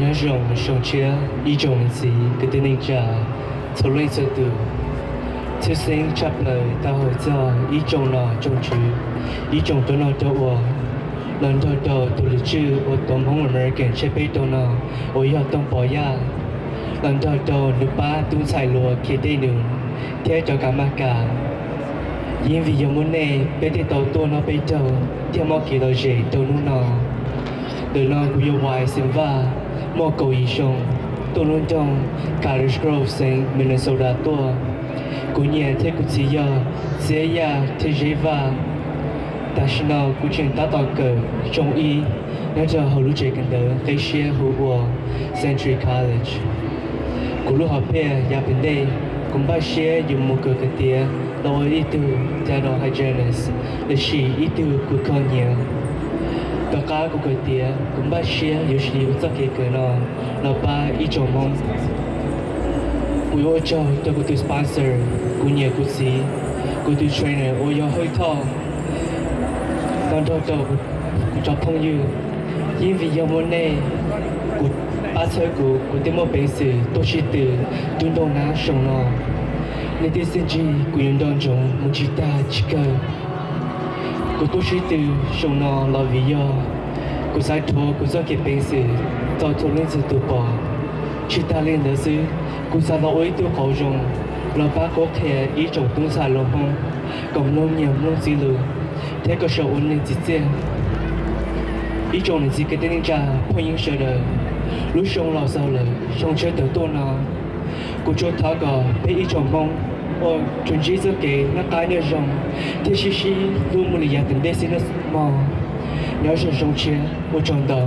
Nyob zoo, zoo siab ib tsoom niam txiv kwv tij neej tsa txhua leej txhua tus. Tshwj xeeb tshaj plaws tau hais txog ib tsoom nom tsoom tswv, ib tsoom rau nom rau ua, los nrog rau tus lwm tswj uas tuav Hmoob American tshiab peb rau no uas yog Tooj Pov Yaj, los nrog rau nws pab tub ntxhais hluas Khiav Dej Nus, thiab cov kam maj kam. Yeej vim yog muaj nej peb thiaj tau tuaj noj peb caug thiab muaj kev lom zem rau hnub no. Ntawm no kuv yog Wai Xeem Vaj, muaj kaum yim xyoo, tuaj lub nroog Cottage Grove, xeev Minnesota tuaj. Kuv niam thiab kuv txiv yog Txiab Yaj thiab Zeb Vaj. Tam sim no kuv tseem tab tom kawm xyoo ib nyob rau hauv lub tsev kawm ntawv qib siab hu ua Century College. Kuv lub hom phiaj yav tom ntej, kuv npaj siab yuav mus kawm kiav tiav los ua ib tug dental hygienist, los sis ib tug kws kho nyiav. Tom qab kuv kawm tiav, kuv npaj siab yuav siv kuv txoj kev kawm no los pab ib tsoom Hmoob. Kuv yuav ua tsaug rau kuv tus sponsor, kuv niam kuv txiv, kuv tus trainer uas yog Hawj Thoj, los nrog rau kuv cov phooj ywg. Yeej vim yog muaj nej, kuv pab txhawb kuv, kuv thiaj muaj peev xwm tuaj sib tw rub nroo nab xyoo no. Nej tej txiaj ntsig kuv yuav nco ntsoov mus tsis tag tsis kawg. Kuv tuaj sib tw xyoo no los vim yog kuv xav rhuav kuv txoj kev peev xwm rau txhua leej txhua tus pom. Tsis tas li ntawd xwb, kuv xav los ua ib tug qauv zoo los pab qhuab qhia ib tsoom tub ntxhais hluas Hmoob kom mloog niam mloog txiv lus thiab kom sau ua neeg txiv txiaj. Ib tsoom niam txiv kwv tij neej tsa phooj ywg sawv daws, lub xyoo los xaus lawm, xyoo tshiab tawm tuaj no, kuv tsuas thov kom peb ib tsoom Hmoob ua tsuas ntsib txoj kev noj qab nyob zoo thiab sib sib hlub mus li yav tom ntej xwb nawb mog. Nyob zoo, zoo siab, ua tsaug ntau.